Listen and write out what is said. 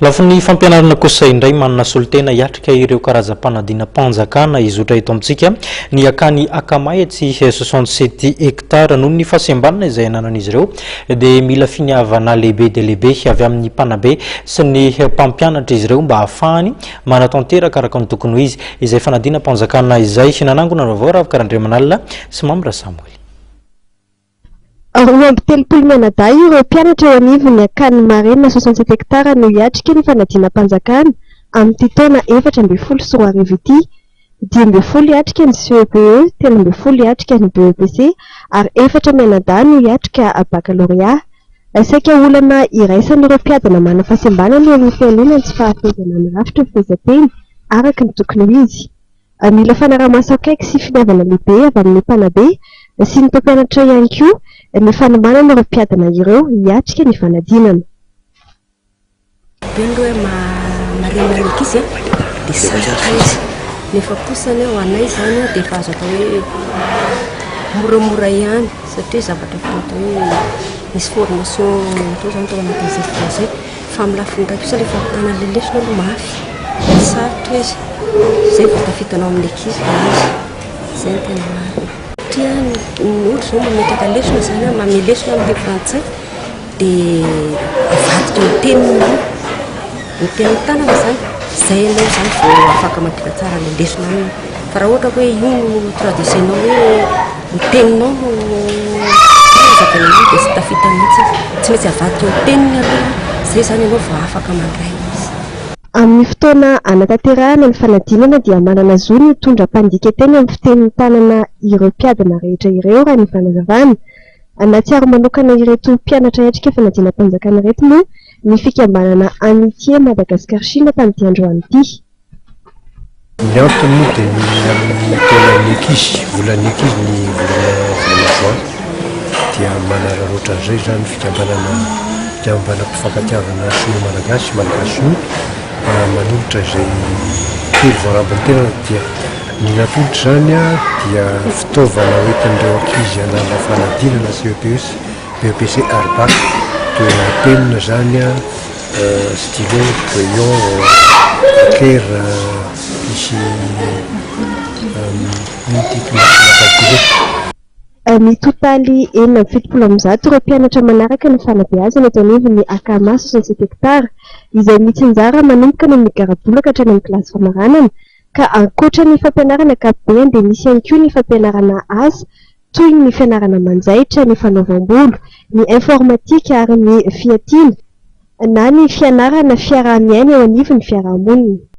Lafiny fampianarana kosa indray, manana solontena hiatrika ireo karazam-panadinam-panjakana hizotra eto amintsika ny Akany Akama etsy 67 hectare. Noho ny fahasembanana izay ananan'izy ireo dia mila finiavana lehibe dia lehibe avy amin'ny mpanabe sy ny mpampianatra izy ireo mba hahafahany manatanteraka araka ny tokony ho izy izay fanadinam-panjakana izay. Nanangona vaovao Ravaka Randriamanalina sy Mamy Rasamoely. 32 mianadahy ireo mpianatra eo anivon'ny Akany Marina 67 hectare no hiatrika ny fanadinam-panjakana amin'ity taona 2014 ity. 15 hiatrika ny CEPE, 13 hiatrika ny BEPC ary efatra mianadahy no hiatrika baccalauréat. Saika olana iraisan'ireo mpiadina manana fahasembanana eo amin'ny fihainoana ny tsy fahafehezana ny rafitra fehezanteny araka ny tokony ho izy. Mila fanaraha-maso akaiky sy finiavana lehibe avy amin'ny mpanabe sy ny mpampianatra ihany koa ny fanomanana ireo mpiadina ireo hiatrika ny fanadinana. Be aloha hoe marenina ny ankizy dia sarotra izy, nefa kosany ho anay izany dia efa azo atao hoe moramora ihany satria zavatra efa natao hoe nisy formation natao izany tao anatin'izay fotoana izay. Fa amin'ny lafiny iray kosa ilay fampitana an'ilay lesona aloha mafy, sarotra izy, izay vao tafitanao amin'ny ankizy ilay izy, izay no tena marina. Satria ny ohatra izao mametraka lesona izany aho, manome lesona amin'ny teny frantsay dia avadika ho teniny aloha, ny tenin'ny tanana izany, izay ianao izany vao afaka mampita tsara ilay lesona aminy. Fa raha ohatra hoe io no traduire-nao hoe ny teninao no hazavaina aminy dia tsy tafita mihitsy. Tsy maintsy avadika ho teniny aloha, izay izany ianao vao afaka mandray izy. Amin'ny fotoana hanatanterahana ny fanadinana dia manana zo ny hitondra mpandika teny amin'ny fitenin'ny tanana ireo mpiadina rehetra ireo raha ny fanazavana. Nahatsiaro manokana ireto mpianatra hiatrika fanadinam-panjakana ireto moa ny fikambanana Amitié Madagascar Chine tamin'ity androany ity. Ny antony moa dia ny amin'ny taonan'ny ankizy, volan'ny ankizy ny volana volana juin dia manararaotra an'izay izany ny fikambanana fikambanam-pifankatiavana sinoa malagasy, malagasy sinoa manolotra izay kely voarambin'ny tenany dia ny natolotra izany dia fitaovana hoentin'ireo ankizy hanala fanadinana CEPE sy BEPC ary bac toy ny penina izany stylo, crayon, marqueur, misy ino ty machine à calculer. Mitotaly 176 ireo mpianatra manaraka ny fanabeazana eto anivon'ny Akama 67 hectare izay mitsinjara manomboka any amin'ny garabolaka hatrany amin'ny kilasy famaranana ka ankoatra ny fampianarana ankapobeny dia misy ihany koa ny fampianarana asa toy ny fianarana manjaitra, ny fanaovam-bolo, ny informatika ary ny fiatiana na ny fianarana fiaraha-miaina eo anivon'ny fiarahamonina.